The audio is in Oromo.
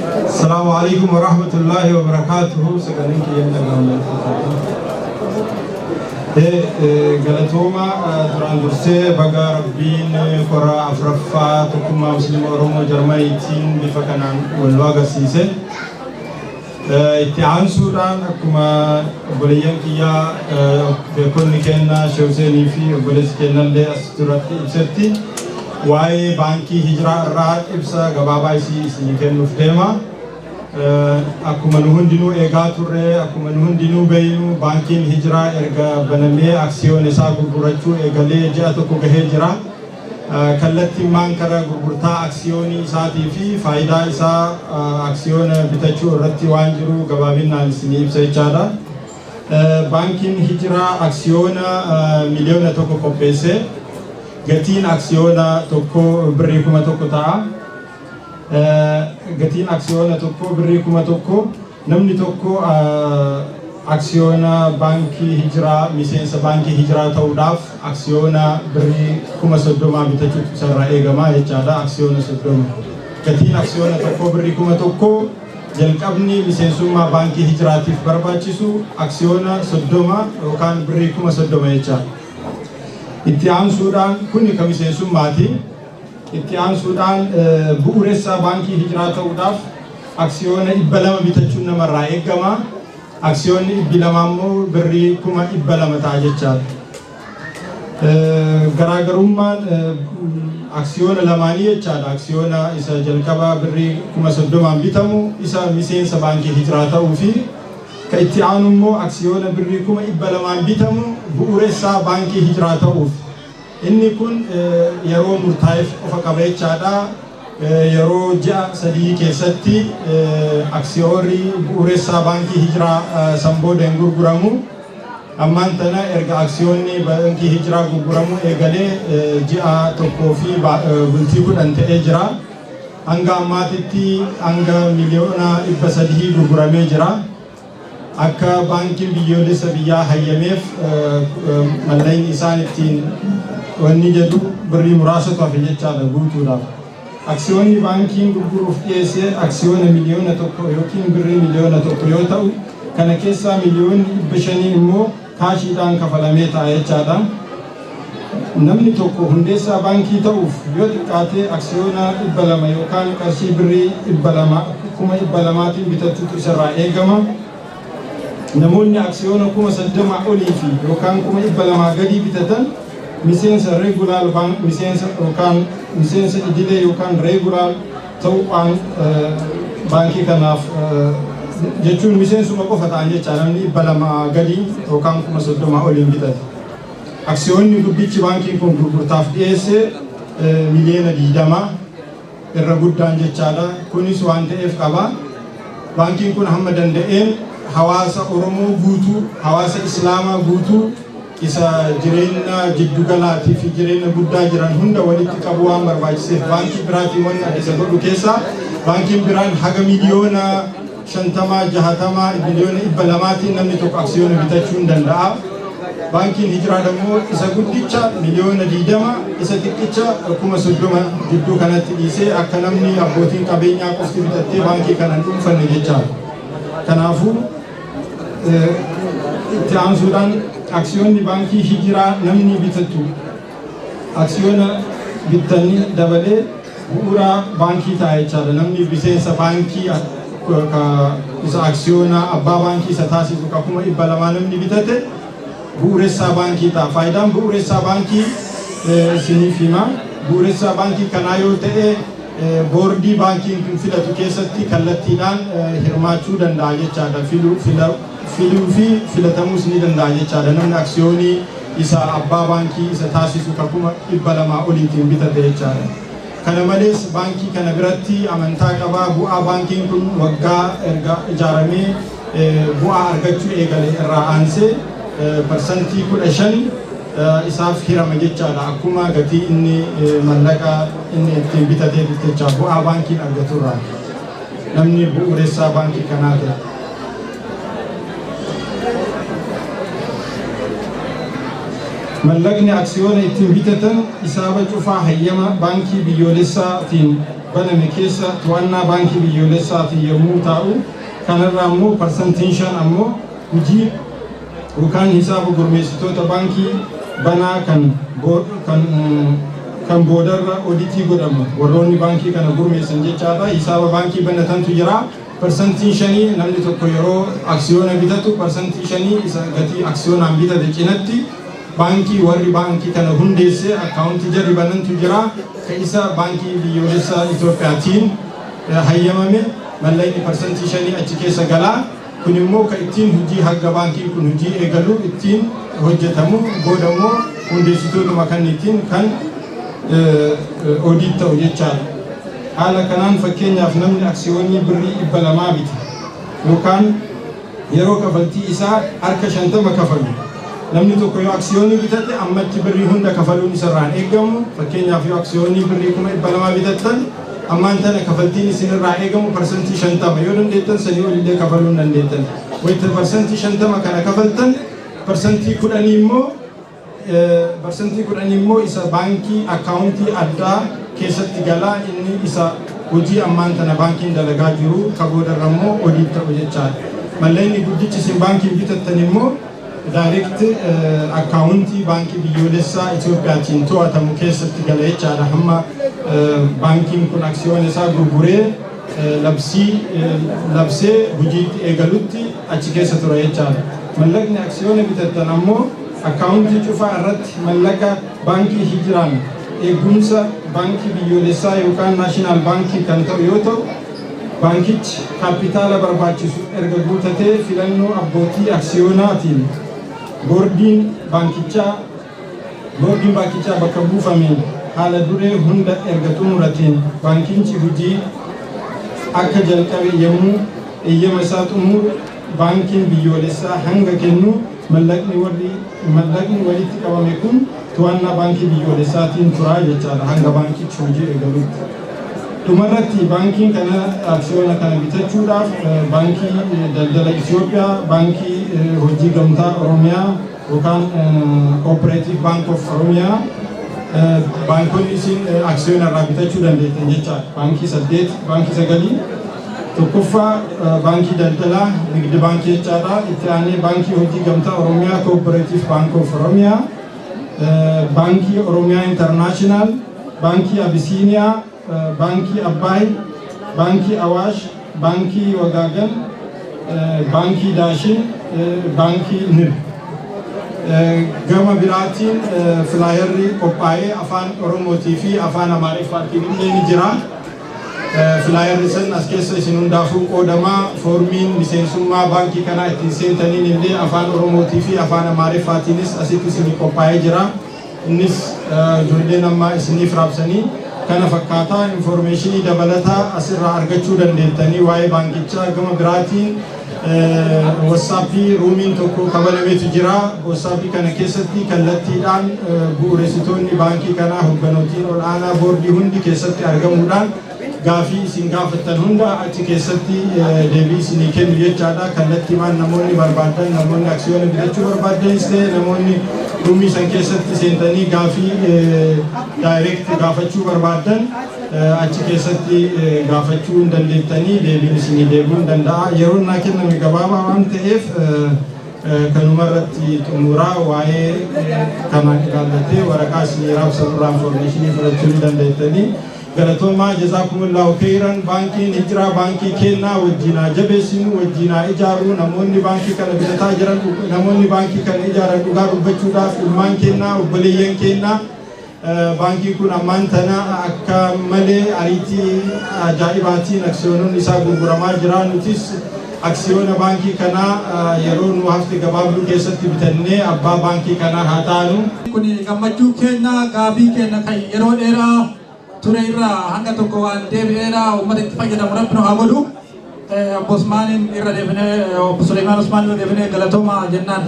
Assalamu alaikum wa rahmatullahi wa barakatuhu. Sagaleen kiyya dhaga'amaa. Galatooma, duraan dursee baga Rabbiin kora afuraffaa Tokkummaa Musliima Oromoo Jarmaniitiin bifa kanaan wal nu agarsiise. Itti aansuudhaan, akkuma obboleeyyan kiyyaa, beekonni kennaa Sheekh Huseenii fi obboleessi kennallee as duratti ibsetti, waa'ee Baankii Hijiraa irraa ibsa gabaabaa isii isinii kennuuf deema. Akkuma nu hundinuu eegaa turre, akkuma nu hundinuu beeynu, Baankiin Hijiraa erga banamee aksiyoon isaa gurgurachuu eegalee ji'a tokko gahee jira. Kallattiin kara gurgurtaa aksiyoonii isaatii fi faayidaa isaa aksiyoona bitachuu irratti waan jiru gabaabinaan isinii ibsa jechaadha. Baankiin Hijiraa aksiyoona 1,000,000 qopheesse. Gatiin aksiyoona tokko birrii 1000 ta'a. Gatiin aksiyoona tokko birrii 1000. Namni tokko aksiyoona Baankii Hijiraa, miseensa Baankii Hijiraa ta'uudhaaf aksiyoona birrii 30,000 bitachuutu isarraa eegama jechaadha. Aksiyoona 30, gatiin aksiyoona tokko birrii 1000. Jalqabni miseensummaa Baankii Hijiraatiif barbaachisu aksiyoona 30 yookaan birrii 30,000 jechaadha. Itti aansuudhaan, kuni ka miseensummaati. Itti aansuudhaan, bu'uuressaa Baankii Hijiraa ta'uudhaaf aksiyoona 200 bitachuun namarraa eegama. Aksiyoonni 200 immoo birrii 200,000 ta'a jechaadha. Garaagarummaan aksiyoona lamaanii jechaadha. Aksiyoona isa jalqabaa birrii 30,000n bitamu, isa miseensa Baankii Hijiraa ta'uu fi ka itti aanu immoo aksiyoona birrii 200,000n bitamu bu'uuressaa Baankii Hijiraa ta'uuf. Inni kun yeroo murtaa'eef qofa qaba jechaadha. Yeroo ji'a 3 keessatti aksiyoonii bu'uuressaa Baankii Hijiraa san booda hin gurguramu. Ammaan tana erga aksiyoonni Baankii Hijiraa gurguramuu eegalee ji'a tokkoo fi bultii 10 ta'ee jira. Hanga ammaatitti hanga 300,000,000 gurguramee jira. Akka baankiin biyyoolessa biyyaa hayyameef, mallaqni isaan ittiin wanni jedhu birrii muraasatu hafe jechaadha guutuudhaaf. Aksiyoonni baankiin gurguruuf dhiyeesse aksiyoona 1,000,000 yookiin birrii 1,000,000 yoo ta'u, kana keessaa 500,000,000 immoo kaashiidhaan kafalamee ta'a jechaadha. Namni tokko hundeessaa baankii ta'uuf yoo xiqqaate aksiyoona 200 yookaan qarshii birrii 200, 200,000n bitachuutu isarraa eegama. Namoonni aksiyoona 30,000 olii fi yookaan 200,000 gadii bitatan miseensa regular, miseensa yookaan miseensa idilee yookaan regular ta'uudhaan baankii kanaaf, jechuun miseensuma qofa ta'an jecha, namni 200 gadii yookaan 30,000 oliin bitate. Aksiyoonni guddichi baankiin kun gurgurtaaf dhiyeesse 20,000,000 irra guddaan jechaadha. Kunis waan ta'eef qaba. Baankiin kun hamma danda'een hawaasa Oromoo guutuu, hawaasa Islaamaa guutuu, isa jireenya jiddugalaatii fi jireenya guddaa jiran hunda walitti qabuu waan barbaachiseef, baankii biraatiin wanni adda isa godhu keessaa, baankiin biraan haga 50,000,000, 60, 200,000,000n namni tokko aksiyoona bitachuu hin danda'a. Baankiin Hijiraa immoo isa guddicha 20,000,000, isa xiqqicha 30,000 jidduu kanatti dhiisee, akka namni abbootiin qabeenyaa qofti bitattee baankii kana hin dhuunfanne jechaadha. Kanaafuu, itti aansuudhaan, aksiyoonni Baankii Hijiraa namni bitatu, aksiyoona bittanii dabalee bu'uura baankii ta'a jechaadha. Namni miseensa baankii isa aksiyoona abbaa baankii isa taasisu ka 200,000 namni bitate bu'uuressaa baankii ta'a. Faayidaan bu'uuressaa baankii isiniif hima. Bu'uuressaa baankii kanaa yoo ta'e, boordii baankiin kun filatu keessatti kallattiidhaan hirmaachuu danda'a jechaadha. Filuu fi filatamuus ni danda'a jechaadha. Namni aksiyoonii isa abbaa baankii isa taasisu ka 200,000 oliitiin bitate jechaadha. Kana malees, baankii kana biratti amantaa qabaa, bu'aa baankiin kun waggaa erga ijaaramee bu'aa argachuu eegale irraa aansee 15% isaaf hirama jechaadha. Akkuma gatii inni mallaqa inni ittiin bitatee jecha, bu'aa baankiin argaturraa, namni bu'uuressaa baankii kanaa ta'e. Mallaqni aksiyoona ittiin bitatan hisaaba cufaa hayyama baankii biyyoolessaatiin baname keessa to'annaa baankii biyyoolessaatiin yommuu taa'u, kanarraa immoo 5% ammoo hojii yookaan hisaaba gurmeessitoota baankii banaa kan boodarra oditii godhamu, warroonni baankii kana gurmeessan jechaadha. Hisaaba baankii banatantu jira. 5% namni tokko yeroo aksiyoona bitatu 5% isa gatii aksiyoonaan bitate cinatti baankii warri baankii kana hundeesse akkaawuntii jarri banantu jira, ka isa baankii biyyoolessaa Itoophiyaatiin hayyamame. Mallaqni 5% achi keessa galaa. Kun immoo ka ittiin hojii hanga baankiin kun hojii eegalu ittiin hojjetamu, booda immoo hundeessitootuma kan ittiin kan audit ta'u jechaadha. Haala kanaan fakkeenyaaf namni aksiyoonii birrii 200 bite yookaan yeroo kafaltii isaa harka 50 kafalu. Namni tokko yoo aksiyoonii bitate ammatti birrii hunda kafaluun isarraan eegamu. Fakkeenyaaf yoo aksiyoonii birrii 200,000 bitattan, ammaan tana kafaltiin isinirraa eegamu 50%. Yoo dandeettan sanii olillee kafaluu hin dandeettan. Wayita 50% kana kafaltan, 10% immoo isa baankii akkaawuntii addaa keessatti galaa. Inni isa hojii ammaan tana baankiin dalagaa jiru, ka boodarra immoo audit ta'u jechaadha. Mallaqni guddichi isin baankiin bitattan immoo direct akkaawuntii baankii biyyoolessaa Itoophiyaatiin to'atamu keessatti gala jechaadha. Hamma baankiin kun aksiyoona isaa gurguree labsii labsee hojiitti eegalutti achi keessa tura jechaadha. Mallaqni aksiyoona bitattan ammoo akkaawuntii cufaa irratti mallaqa baankii Hijiraan eegumsa baankii biyyoolessaa yookaan national baankii kan ta'u yoo ta'u, baankichi kaapitaala barbaachisu erga guutatee filannoo abbootii aksiyoonaatiin boordiin baankichaa bakka buufameen haala duree hunda erga xumurateen baankichi hojii akka jalqabe yommuu eeyyama isaa xumuru baankiin biyyoolessaa hanga kennu mallaqni warri mallaqni walitti qabame kun to'annaa baankii biyyoolessaatiin turaa jechaadha hanga baankichi hojii eegalutti. Dhumarratti baankiin kana aksiyoona kana bitachuudhaaf Baankii Daldala Itoophiyaa, Baankii Hojii Gamtaa Oromiyaa yookaan Cooperative Bank of Oromiyaa, baankonni isin aksiyoona irraa bitachuu dandeettan jechaadha. Baankii saddeet, baankii sagalii. Tokkoffaa baankii daldalaa, Nigdi Baankii jechaadha. Itti aanee Baankii Hojii Gamtaa Oromiyaa, Cooperative Bank of Oromiyaa, Baankii Oromiyaa International, Baankii Abisiiniyaa, Baankii Abbaay, Baankii Awaash, Baankii Wagaagan, Baankii Daashin, Baankii Nib. Gama biraatiin flyerri qophaa'ee afaan Oromootii fi afaan Amaariffaatiin illee ni jira. Flyerri san as keessa isin hundaafuu qoodamaa. Foormiin miseensummaa baankii kanaa ittiin seentaniin illee afaan Oromootii fi afaan Amaariffaatiinis asitti isinii qophaa'ee jira. Innis ijoolleen amma isiniif raabsanii kana fakkaataa. Informationii dabalataa asirraa argachuu dandeettanii waa'ee baankichaa. Gama biraatiin WhatsAppii roomiin tokko kabalameetu jira. WhatsAppii kana keessatti kallattiidhaan bu'uuressitoonni baankii kanaa, hogganootiin ol'aanaa boordii hundi keessatti argamuudhaan gaafii isin gaafattan hunda achi keessatti deebii isinii kennu jechaadha. Kallattiimaan namoonni barbaadan, namoonni aksiyoona bitachuu barbaadanis ta'e namoonni roomii san keessatti seentanii gaafii direct gaafachuu barbaadan achi keessatti gaafachuu hin dandeettanii, deebiin isinii deebi'uu hin danda'a. Yeroon naa kenname gabaabaa waan ta'eef kanuma irratti xumuraa. Waa'ee kana ilaallatee waraqaa isinii raabsamurraa informationii fudhachuu ni dandeettanii. Galatoomaa, jazaakumullaahu khayran. Baankiin Hijiraa baankii kennaa, wajjinaa jabeessinu, wajjinaa ijaaru. Namoonni baankii kana bitataa jiran, namoonni baankii kana ijaaran, dhugaa dubbachuudhaaf ilmaan kennaa, obboleeyyan kennaa. Baankiin kun ammaan tana akka malee ariitii ajaa'ibaatiin aksiyoononni isaa gurguramaa jira. Nutis aksiyoona baankii kanaa yeroo nu hafte gabaabduu keessatti bitannee abbaa baankii kanaa haa taanu. Kun gammachuu keenya, gaafii keenya kan yeroo dheeraa ture irraa hanga tokko waan deebi'eera. Uummata itti fayyadamu Rabbi nu haa godhu. Obbo Usmaaniin irra deebinee, Obbo Suleimaan Usmaan irra deebinee galatooma jennaan.